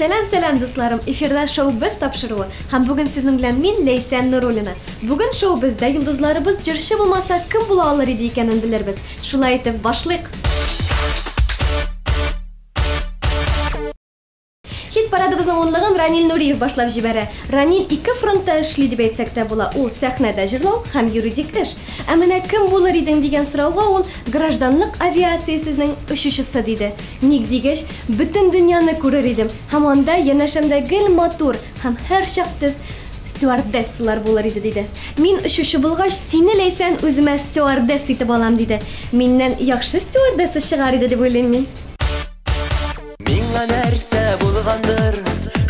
Сәлам, сәлам, дусларым! Эфирда шоу Без тапшыруы һәм бүген сезнең белән мин Ләйсән Нуруллина. Бүген шоу бездә йолдызларыбыз җырчы булмаса кем була алыр иде икәнен белербез. Шулай итеп, башлыйк! Хит парадыбызның унлыгын Ранил Нуриев башлап җибәрә. Ранил ике фронтта эшли дип әйтсәк тә була. Ул сәхнәдә җырлау һәм юридик эш. Ә менә кем булыр идең дигән сорауга ул гражданлык авиациясенең очучысы диде. Ник дигәч, бөтен дөньяны күрер идем һәм анда янәшәмдә гел матур һәм һәрчак төз стюардессалар булыр иде диде. Мин очучы булгач, сине, Ләйсән, үземә стюардесса итеп алам диде. Миннән яхшы стюардесса чыгар иде дип уйлыйм мин. Миңа нәрсә булгандыр,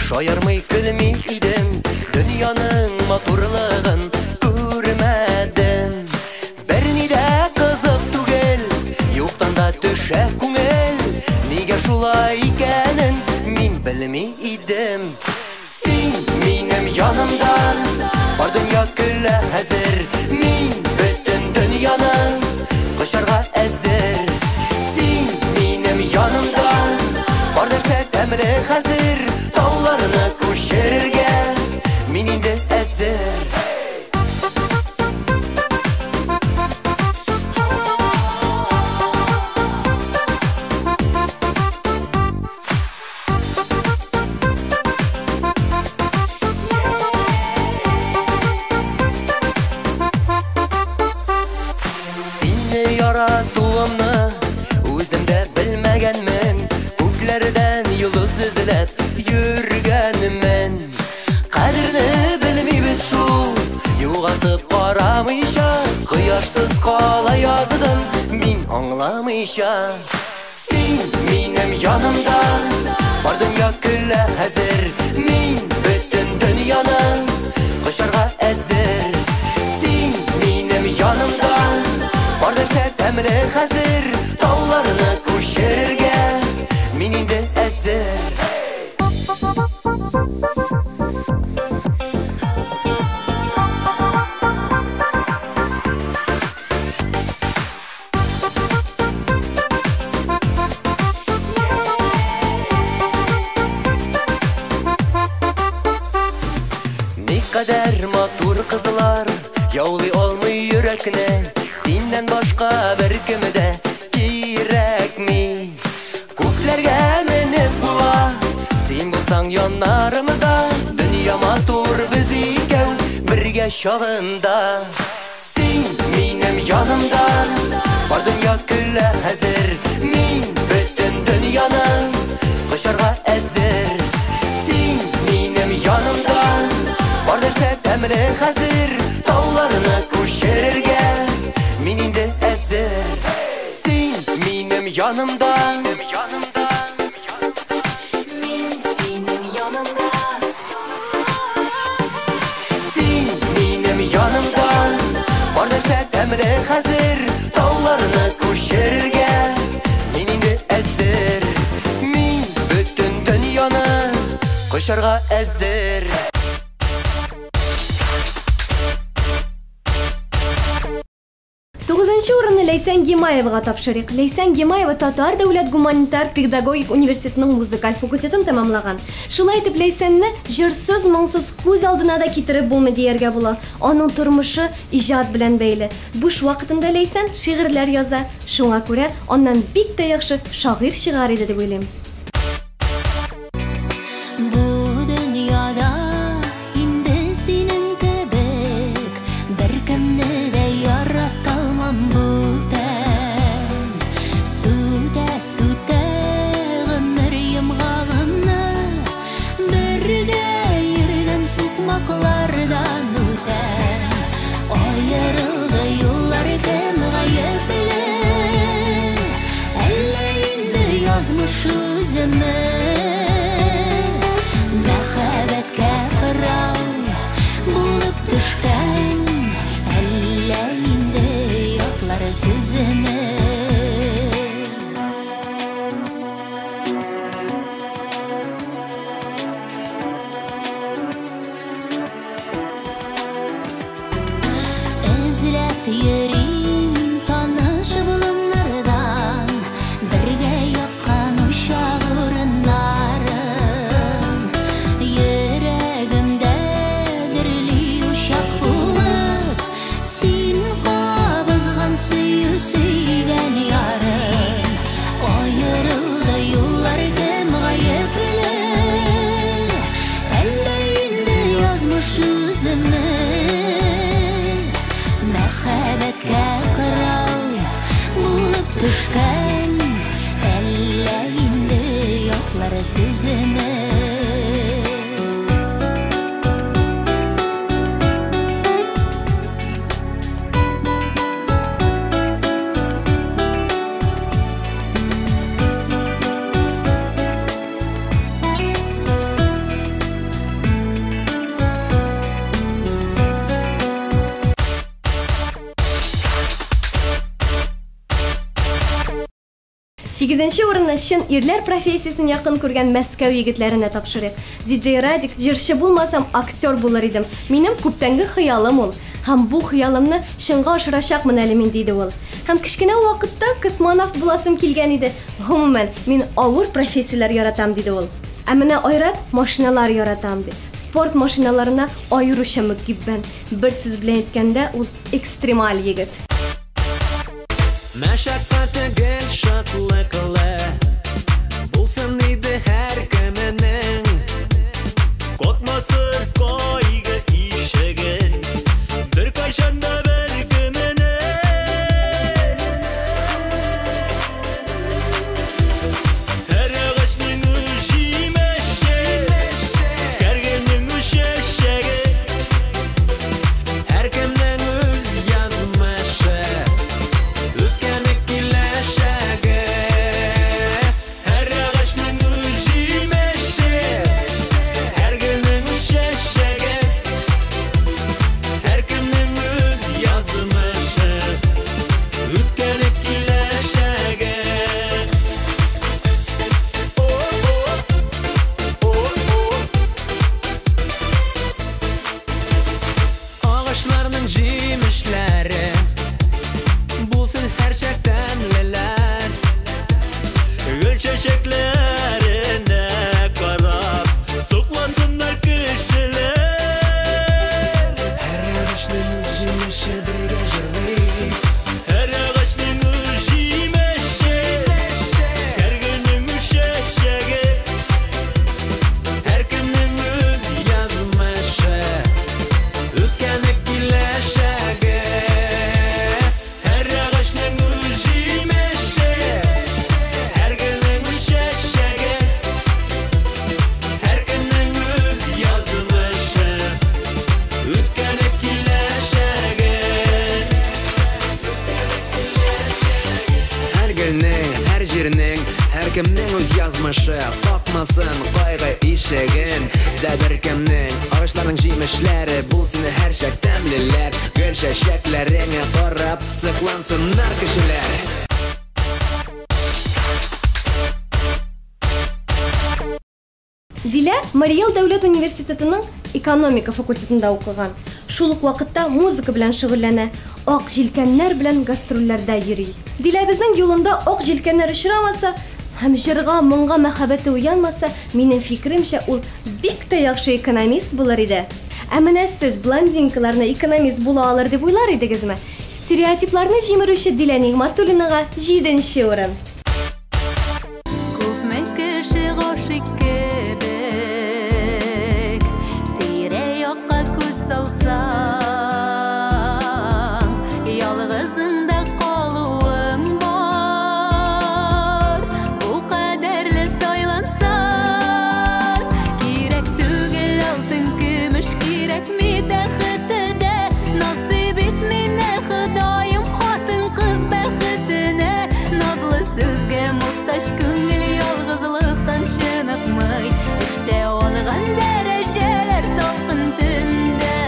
шаярмый көлми идем, дөньяның матурлыгын күрмәдем. Берни дә кызык түгел, юктан да төшә күңел, нигә шулай икәнен мин белми идем. Син минем янымда, бар дөнья көлә хәзер, мин бөтен дөньяны кочарга әзер. Син минем янымда, бар нәрсә тәмле хәзер, тауларны күчерергә мин инде әзер. Сине яратуымны үзем дә белмәгәнмен, күкләрдән йолдыз эзләп йөргәнмен. Кадерне белмибез шул, югалтып карамыйча, кояшсыз кала яздым мин аңламыйча. Син минем янымда, бар дөнья көлә хәзер, мин бөтен дөньяны кочарга әзер. Син минем янымда, бар нәрсә тәмле хәзер, тауларны күчерергә мин инде әзер. Никадәр матур кызлар яулый алмый йөрәкне, синнән башка беркем дә кирәкми. Күкләргә менеп була, син булсаң яннарымда, дөнья матур без икәү бергә чагында. Син минем янымда, бар дөнья көлә хәзер, мин бөтен дөньяны кочарга әзер. Син минем янымда, бар нәрсә тәмле хәзер, тауларны күчерергә мин инде әзер. Син минем янымда, мин синең яныңда. Син минем янымда, бар нәрсә тәмле хәзер, тауларны күчерергә мин инде әзер. Мин бөтен дөньяны кочарга әзер. Тугызынчы урынны Ләйсән Гимаевага тапшырыйк. Ләйсән Гимаева Татар дәүләт гуманитар педагогик университетының музыкаль факультетын тәмамлаган. Шулай итеп Ләйсәнне җырсыз, моңсыз күз алдына да китереп булмый дияргә була. Аның тормышы иҗат белән бәйле. Буш вакытында Ләйсән шигырьләр яза. Шуңа күрә аннан бик тә яхшы шагыйрь чыгар иде дип уйлыйм. Бу дөньяда инде синең кебек беркемне дә ярата алмам бүтән. Сүтә-сүтә гомер йомгагымны, бергә йөргән сукмаклардан үтәм. Аерылды юллар, кем гаепле? Әллә инде язмыш үземе? Мәхәббәткә кырау булып төшкән, әллә инде ятлар сүземе? Эзләп йөрим таныш болыннардан, бергә яккан учак урыннардан. төшкән, әллә инде ятлар сүземе. Сигезенче урынны чын ирләр профессиясен якын күргән Мәскәү егетләренә тапшырыйк. Диджей Радик, җырчы булмасам, актер булыр идем. Минем күптәнге хыялым ул. Һәм бу хыялымны чынга ашырачакмын әле мин, диде ул. Һәм кечкенә вакытта космонавт буласым килгән иде. Гомумән, мин авыр профессияләр яратам, диде ул. Ә менә Айрат машиналар яратам, ди. Спорт машиналарына аеруча мөкиббән. Бер сүз белән әйткәндә, ул экстремаль егет. Мәшәкате гел шатлыклы булсын иде һәркемнең. Какмасын кайгы ишеген беркайчан да беркемнең. Һәр агачның үз җимеше, һәр гөлнең үз чәчәге, Һәркемнең үз язмышы, үткәне киләчәге. Һәр агачның үз җимеше, һәр гөлнең үз чәчәге, һәркемнең үз язмышы, үткәне киләчәге. Агачларның җимешләре булсын һәрчак тәмлеләр. Гөл чәчәкләренә карап соклансыннар кешеләр. Һәр агачның үз җимеше бергә җырлый. Һәр агачның үз җимеше, һәр гөлнең үз чәчәге, Һәркемнең үз язмышы, үткәне киләчәге. Һәр агачның үз җимеше, һәр гөлнең үз чәчәге, һәркемнең үз язмышы, үткәне киләчәге. Һәр гөлнең, һәр җирнең, һәркемнең үз язмышы. Какмасын кайгы ишеген дә беркемнең. Агачларның җимешләре булсын һәрчак тәмлеләр. Гөл чәчәкләреңә карап соклансыннар кешеләр. Дилә Марий Эл дәүләт университетының экономика факультетында укыган. Шул ук вакытта музыка белән шөгыльләнә, ак җилкәннәр белән гастрольләрдә йөри. Диләбезнең юлында ак җилкәннәр очрамаса һәм җырга, моңга мәхәббәте уянмаса, минем фикеремчә, ул бик тә яхшы экономист булыр иде. Ә менә сез блондинкаларны экономист була алыр дип уйлар идегезме? Стереотипларны җимерүче Дилә Нигъмәтуллинага 7нче урын. Күпме кеше гашыйк кебек, тирә-якка күз салсаң, ялгызың да калуым бар. Бу кадәрле сайлансаң, кирәк түгел алтын, көмеш, кирәкми тәхете дә. Насыйп ит мине, Ходаем, хатын-кыз бәхетенә. Назлы сүзгә мохтаҗ күңел ялгызлыктан чыныкмый. Эштә алган дәрәҗәләр салкын төндә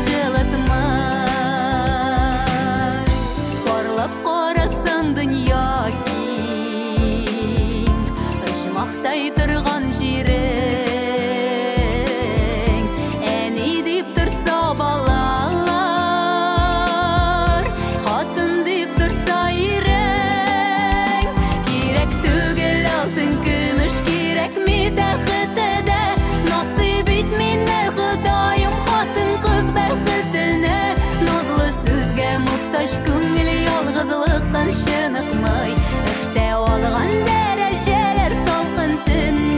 җылытмый. Парлап карасаң дөнья киң, оҗмахтай торган җирең. Әни дип торса балалар, хатын дип торса ирең. Кирәк түгел алтын, көмеш, кирәкми тәхете дә. Насыйп ит мине, Ходаем, хатын-кыз бәхетенә. Назлы сүзгә мохтаҗ күңел ялгызлыктан чыныкмый. Эштә алган дәрәҗәләр салкын төндә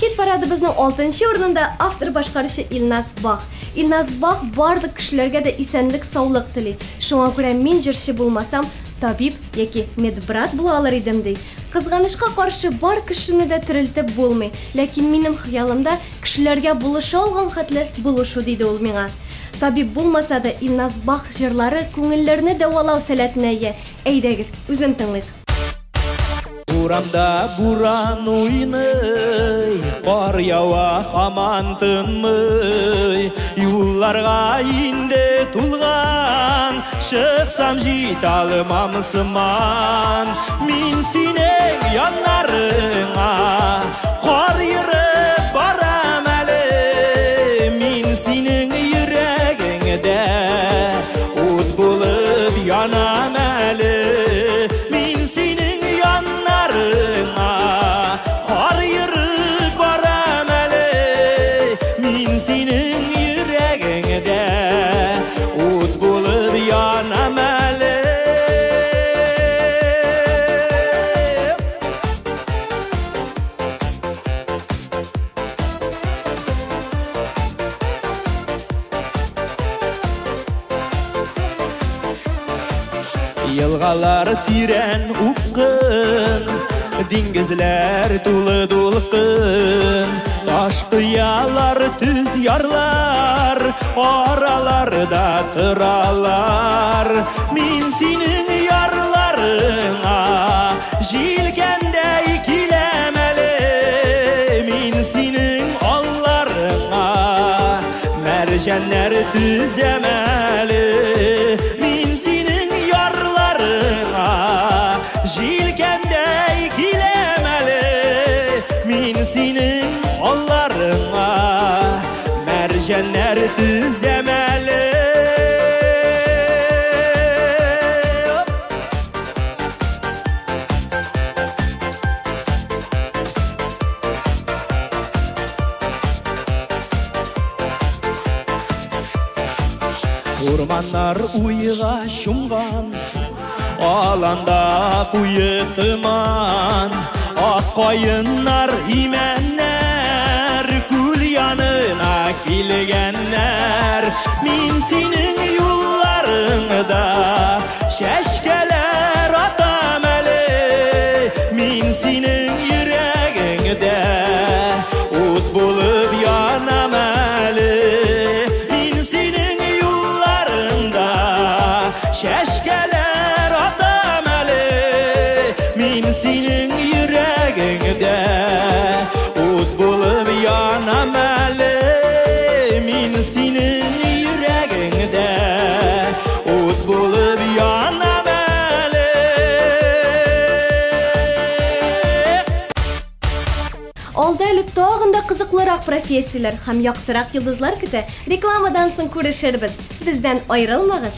Хит-парадыбызның 6 урынында автор башкаручы Илназ Бах. Илназ Бах барлык кешеләргә дә исәнлек, саулык тели. Шуңа күрә мин җырчы булмасам, табиб яки медбрат була алыр идем, ди. Кызганычка каршы, бар кешене дә терелтеп булмый. Ләкин минем хыялымда кешеләргә булыша алган хәтле булышу, диде ул миңа. Табиб булмаса да, Илназ Бах җырлары күңелләрне дәвалау сәләтенә ия. Әйдәгез, үзен тыңлыйк. Урамда буран уйный, кар ява һаман тынмый. Юлларга инде тулган, чыксам җитә алмам сыман. Мин синең яннарыңа кар ерып барам әле. Мин синең йөрәгеңдә ут булып янам әле. Мин синең яннарыңа кар ерып барам әле. Мин синең йөрәгеңдә ут булып янам әле. Елгалар тирән упкын, диңгезләр тулы дулкын, таш кыялар төз ярлар, араларда торалар. Мин синең ярларыңа җилкәндәй киләм әле. Мин синең алларыңа мәрҗәннәр төзәм әле. Мин синең ярларыңа җилкәндәй киләм әле. Мин синең алларыңа мәрҗәннәр төзәм әле. Урманнар уйга чумган, аланда куе томан, ак каеннар, имәннәр күл янына килгәннәр. Мин синең юлларыңда чәчкәләр атам әле. Мин синең йөрәгеңдә ут булып янам әле. Мин синең юлларыңда чәчкәләр атам әле. Мин синең йөрәгеңдә ут булып янам әле. Мин синең йөрәгеңдә ут булып янам әле. Алда әле тагын да кызыклырак профессияләр һәм яктырак йолдызлар көтә. Рекламадан соң күрешербез. Бездән аерылмагыз.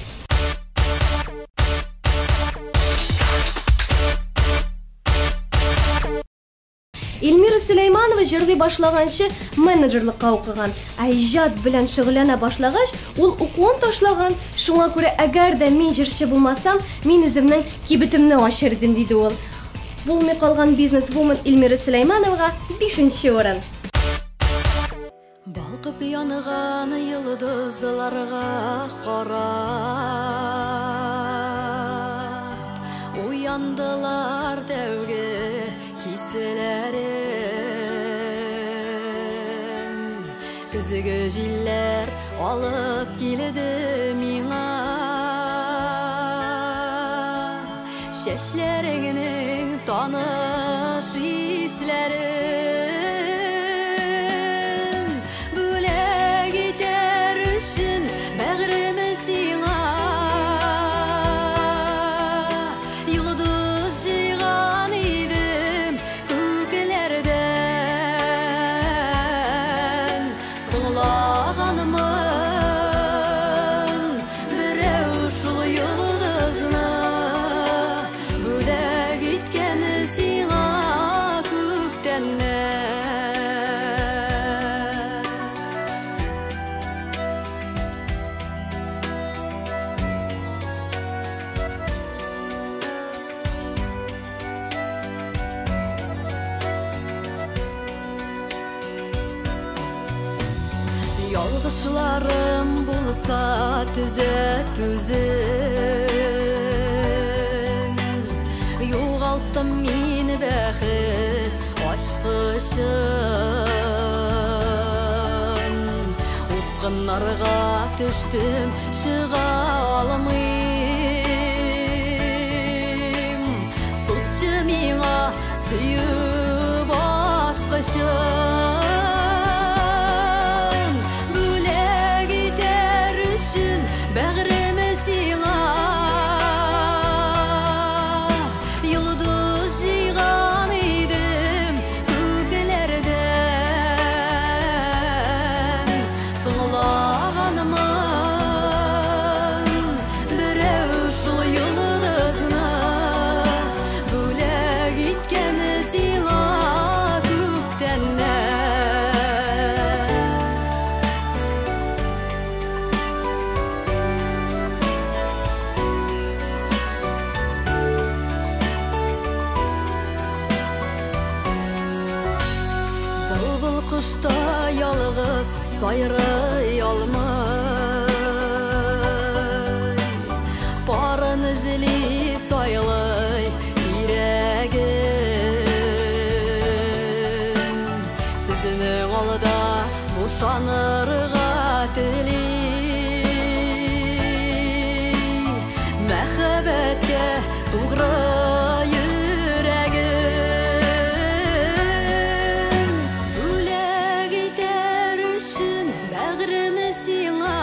Эльмира Сөләйманова җырлый башлаганчы менеджерлыкка укыган, ә иҗат белән шөгыльләнә башлагач, ул укуын ташлаган. Шуңа күрә әгәр дә мин җырчы булмасам, мин үземнең кибетемне ачыр идем, диде ул. Булмый калган бизнес-вумен Эльмира Сөләймановага 5 урын. Балкып янган йолдызларга карап, уяндылар тәүге хисләрем. Көзге җилләр алып килде миңа, чәчләреңнең таныш исләрен. Бүләк итәр өчен бәгъреме сиңа, йолдыз җыйган идем күкләрдән. Соңлаганмын берәү шул йолдызны, бүләк иткән сиңа Ялгышларым булса төзәт үзең. Югалттым мин бәхет ачкычын. Упкыннарга төштем, чыга алмыйм. Сузчы миңа сөю баскычын. Бүләк итәр өчен бәгъреме сиңа. Йолдыз җыйган идем күкләрдән. Соңлаганмын берәү шул йолдызны бүләк иткән сиңа күктәннән. Былбыл кошта ялгыз сайрый алмый, парын эзли сайлый тирәген. Сезнең алда бушанырга тели. Мәхәббәткә тугры йөрәгем. Бүләк итәр өчен бәгъреме сиңа.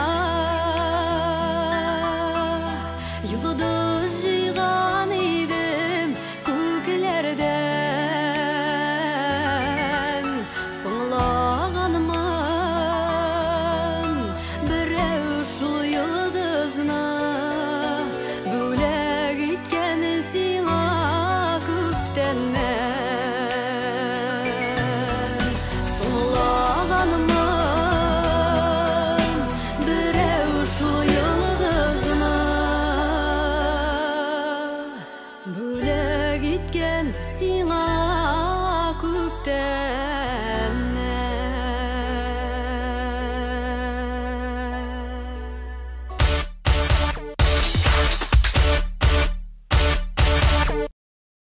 Йолдыз җыйган идем күкләрдән. Соңлаганмын берәү шул йолдызны бүләк иткән сиңа күптәннән. Соңлаганмын берәү шул йолдызны бүләк иткән сиңа күптәннән.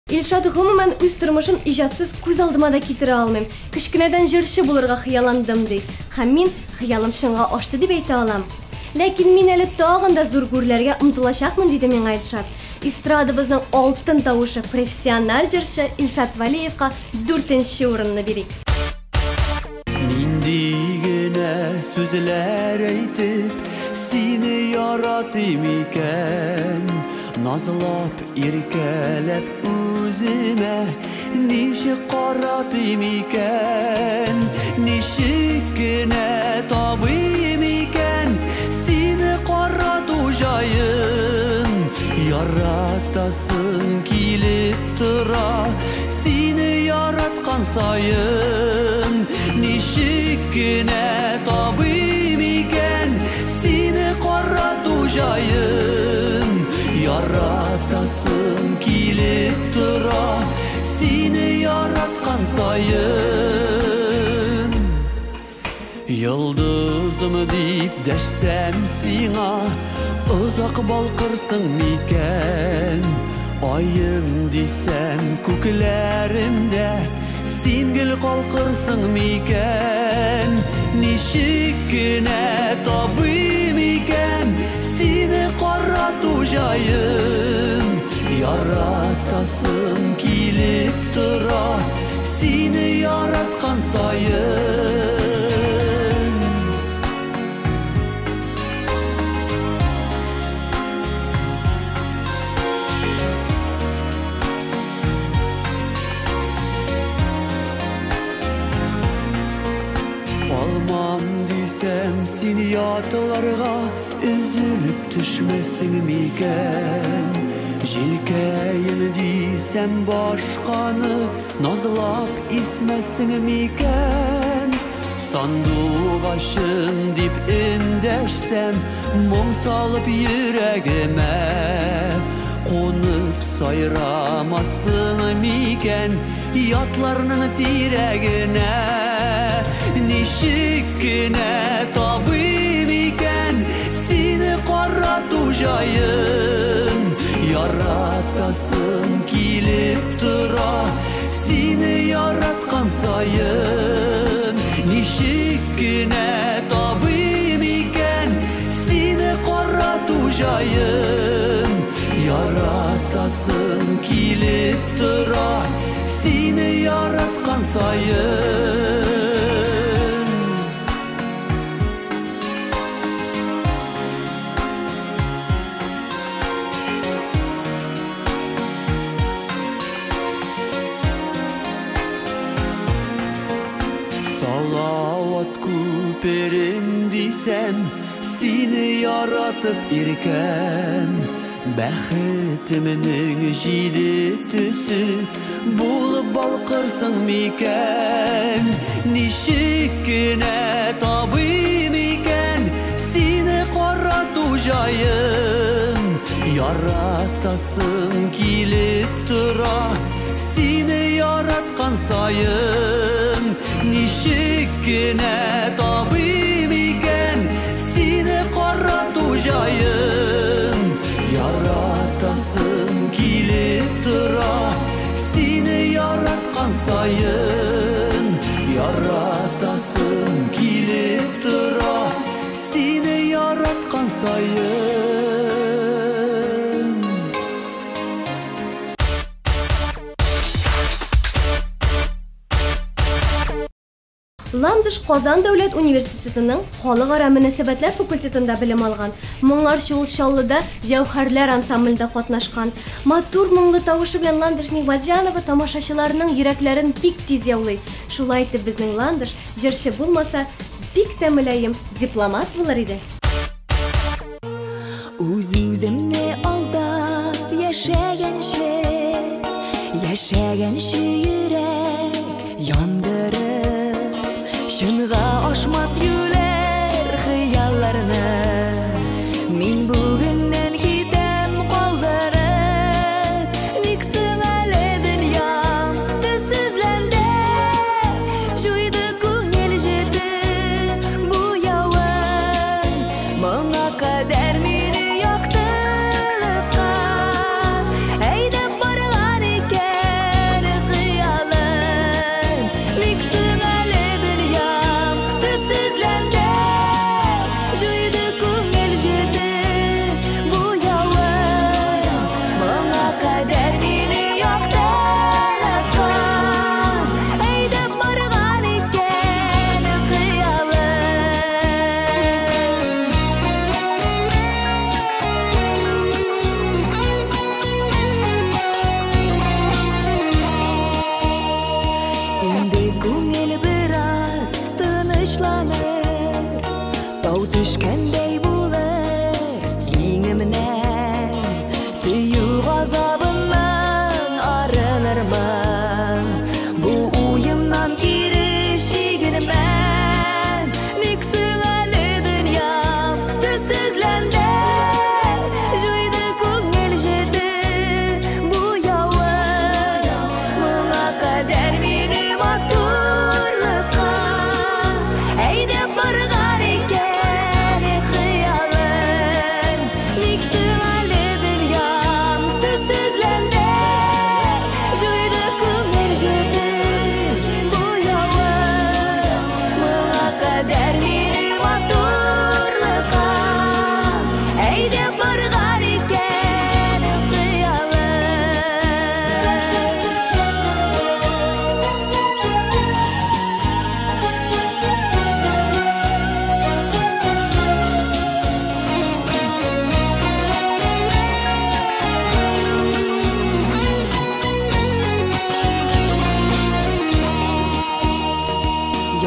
Илшат гомумән үз тормышын иҗатсыз күз алдыма да китерә алмыйм. Кечкенәдән җырчы булырга хыялландым ди. Һәм мин хыялым чынга ашты дип әйтә алам. Ләкин мин әле тагын да зур гүрләргә омтылачакмын, диде миңа Илшат. Эстрадабызның алтын тавышы профессиональ җырчы Илшат Вәлиевка 4нче урынны бирик. Нинди генә сүзләр әйтеп сине яратыйм икән? Назлап, иркәләп үземә ничек каратыйм икән? Ничек кенә табыйм икән сине карату җаен? Яратасым килеп тора сине яраткан саен. Ничек кенә табыйм икән сине карату җаен? Яратасым килеп тора сине яраткан саен. Йолдызым дип дәшсәм сиңа, озак балкырсың микән? Айым дисәм күкләремдә син гел калкырсың микән? Ничек кенә табыйм икән сине карату җаен? Яратасым килеп тора сине яраткан саен. Алмам дисәм син ятларга өзелеп төшмәсең микән? Җилкәем дисәм башканы назлап исмәсең микән? Сандугачым дип эндәшсәм моң салып йөрәгемә кунып сайрамасың микән ятларның тирәгенә? Ничек кенә саен. Ничек кенә табыйм икән сине карату җаен? Яратасым килеп тора сине яраткан саен. Салават күперем дисәм, сине яратып иркәм. Бәхетемнең җиде төсе булып балкырсың микән? Ничек кенә табыйм икән сине карату җаен? Яратасым килеп тора сине яраткан саен. Ничек кенә табыйм икән сине карату җаен? Яратасым килеп тора сине яраткан саен. Яратасым килеп тора сине яраткан саен. Ландыш Казан дәүләт университетының халыкара мөнәсәбәтләр факультетында белем алган. Моңарчы ул Чаллыда Җәүһәрләр ансамблендә катнашкан. Матур моңлы тавышы белән Ландыш Нигъмәтҗанова тамашачыларның йөрәкләрен бик тиз яулый. Шулай итеп безнең Ландыш җырчы булмаса, бик тә мөлаем дипломат булыр иде. Үз-үземне алдап яшәгәнче, яшәгәнче йөрәк яндырып, чынга ашмас юләр хыялларны мин бүгеннән китәм калдырып. Ник соң әле дөньям төссезләнде, җуйды күңел җете буявын. Моңа кадәр мине яктылыкка әйдәп барган икән хыялым. Ник соң әле дөньям төссезләнде, җуйды күңел җете буявын. Моңа кадәр мине яктылыкка әйдәп барган икән хыялым. Инде күңел бераз тынычланыр, тау төшкәндәй булыр иңемнән. Сөю газабыннан арынырмын, бу уемнан кире чигенмәм. Ник соң әле дөньям төссезләнде, җуйды күңел җете буявын. Моңа кадәр мине матурлыкка әйдәп барган икән хыялым. Ник соң әле дөньям төссезләнде, җуйды күңел җете буявын. Моңа кадәр мине матурлыкка әйдәп барган икән хыялым.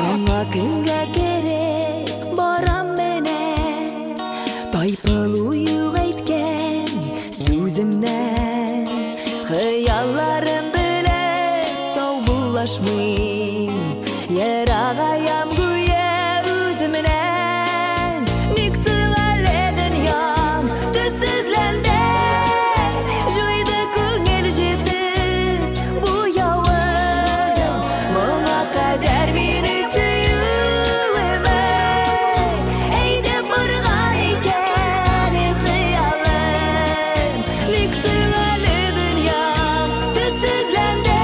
Яңа көнгә кереп барам менә, тайпылу юк әйткән сүземнән. Хыялларым белән саубуллашмыйм, ерагаям гүя үземнән. Ник соң әле дөньям төссезләнде, җуйды күңел җете буявын. Моңа кадәр мине сөюемә әйдәп барган икән хыялым. Ник соң әле дөньям төссезләнде,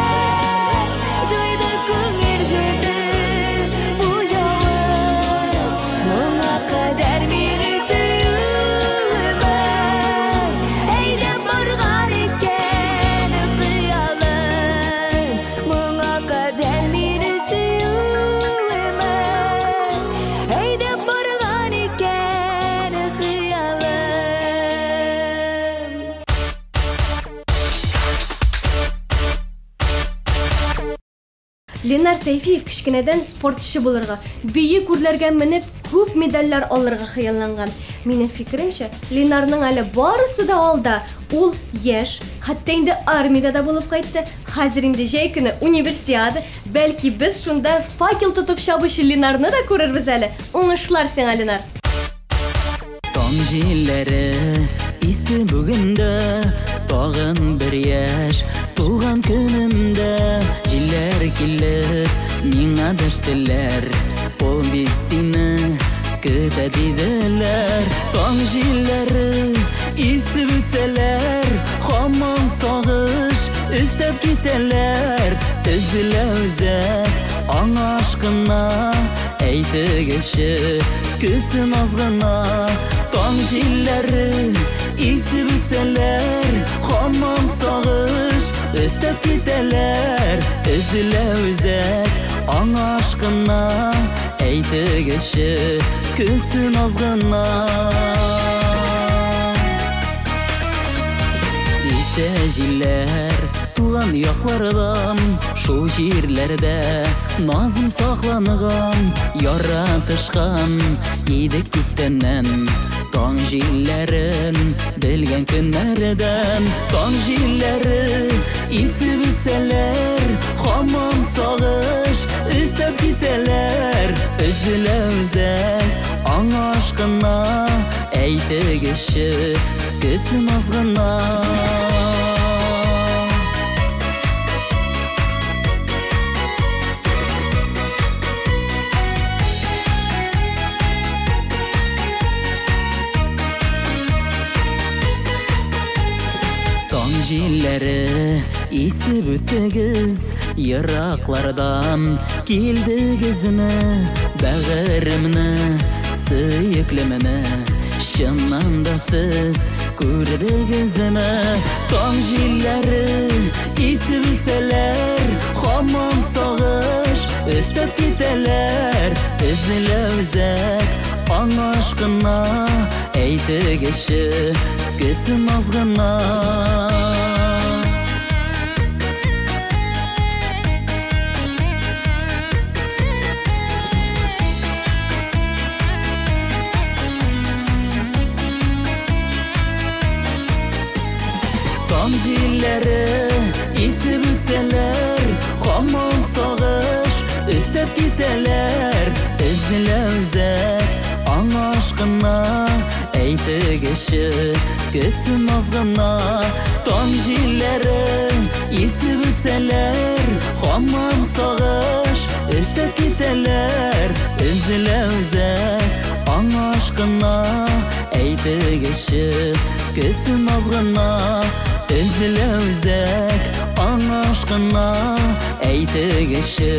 җуйды күңел җете Ленар Сәйфиев кечкенәдән спортчы булырга, бөек үрләргә менеп, күп медальләр алырга хыялланган. Минем фикеремчә, Ленарның әле барысы да алда. Ул яшь, хәтта инде армиядә дә булып кайтты. Хәзер инде җәй көне универсиада, бәлки без шунда факел тотып чабучы Ленарны да күрербез әле. Уңышлар сиңа, Ленар! Таң җилләре исте бүген дә, тагын бер яшь тулган көнемдә. Җилләр килеп миңа дәштеләр, ул бит сине көтә диделәр. Таң җилләре исеп үтсәләр, һаман сагыш өстәп китәләр. Өзелә үзәк аңа ашкына, әйтегезче, көтсен аз гына. Таң җилләре исеп үтсәләр, һаман сагыш өстәп китәләр. Өзелә үзәк аңа ашкына, әйтегезче, көтсен аз гына. Исә җилләр туган яклардан, шул җирләрдә назым сакланган. Яратышкан идек күптәннән, таң җилләрен белгән көннәрдән. Таң җилләре исеп үтсәләр, һаман сагыш өстәп китәләр. Өзелә үзәк аңа ашкына, әйтегезче, көтсен аз гына. Таң җилләре исеп үтсәгез, ераклардан килдегезме? Бәгыремне, сөеклемне чыннан да сез күрдегезме? Таң җилләре исеп үтсәләр, һаман сагыш өстәп китәләр. Өзелә үзәк аңа ашкына, әйтегезче, көтсен аз гына. Таң җилләре исеп үтсәләр, һаман сагыш өстәп китәләр. Өзелә үзәк аңа ашкына, әйтегезче, көтсен аз гына. Таң җилләре исеп үтсәләр, һаман сагыш өстәп китәләр. Өзелә үзәк аңа ашкына, әйтегезче, көтсен аз гына. Өзелә үзәк аңа ашкына, әйтегезче,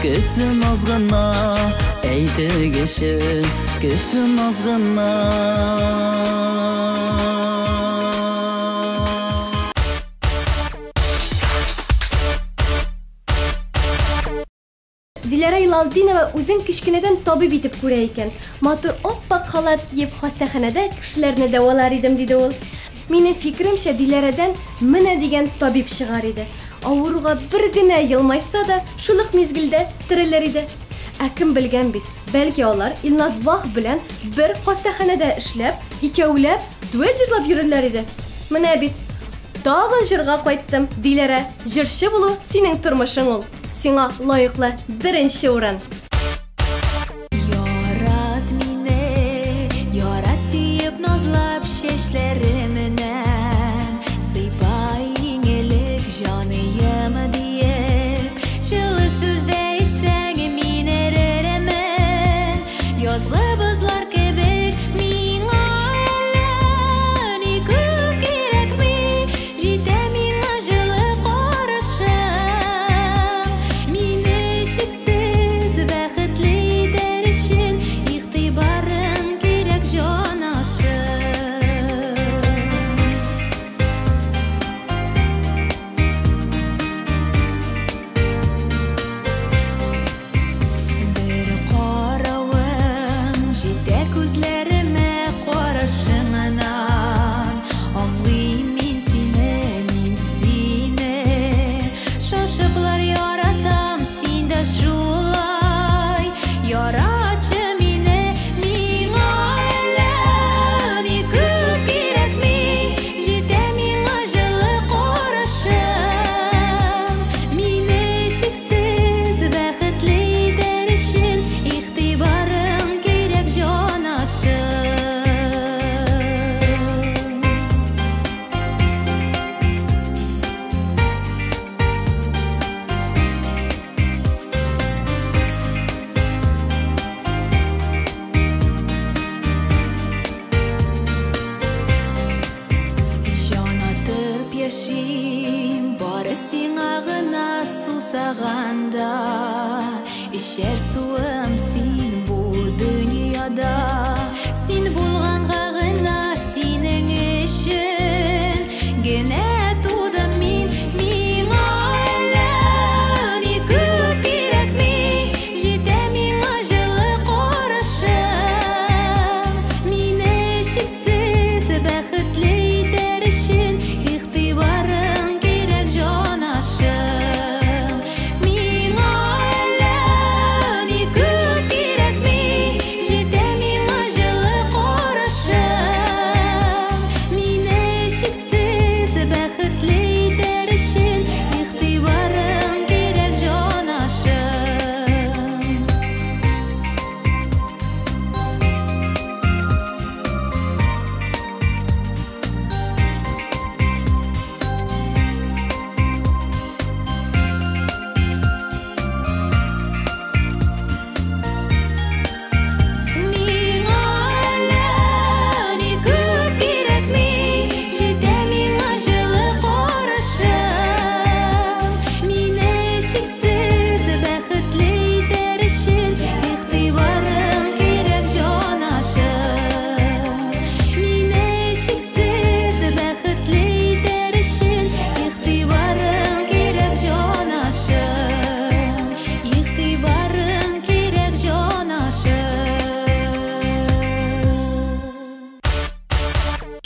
көтсен аз гына. Әйтегезче, көтсен аз гына. Диләрә Илалдинова үзен кечкенәдән табиб итеп күрә икән. Матур ап-ак халат киеп, хастаханәдә кешеләрне дәвалар идем, диде ул. Минем фикеремчә, Диләрәдән менә дигән табиб чыгар иде. Авыруга бер генә елмайса да, шул ук мизгелдә терелер иде. Ә кем белгән бит, бәлки алар Илназ Бах белән бер хастаханәдә эшләп, икәүләп дуэт җырлап йөрерләр иде. Менә бит, тагын җырга кайттым, Диләрә, җырчы булу синең тормышың ул. Сиңа лаеклы беренче урын. Ярат мине, ярат сөеп, назлап чәчләремнән, сыйпай иң элек җаныем диеп, җылы сүз дә әйтсәң, мин эрермен. Язгы бозлар кебек миңа әллә ни күп кирәкми, җитә миңа җылы карашың. Мине чиксез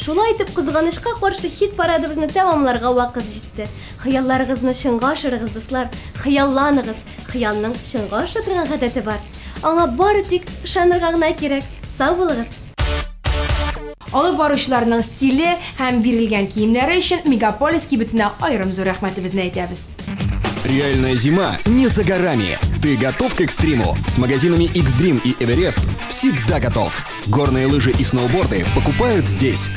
Шулай итеп, кызганычка каршы хит-парадыбызны тәмамларга вакыт җитте. Хыялларыгызны чынга ашырыгыз, дуслар, хыялланыгыз! Хыялның чынга аша торган гадәте бар. Аңа бары тик ышанырга гына кирәк. Сау булыгыз! Алып баручыларның стиле һәм бирелгән киемнәре өчен Мегаполис кибетенә аерым зур рәхмәтебезне әйтәбез. Реальная зима не за горами. Ты готов к экстриму? С магазинами X-Dream и Эверест всегда готов. Горные лыжи и сноуборды покупают здесь.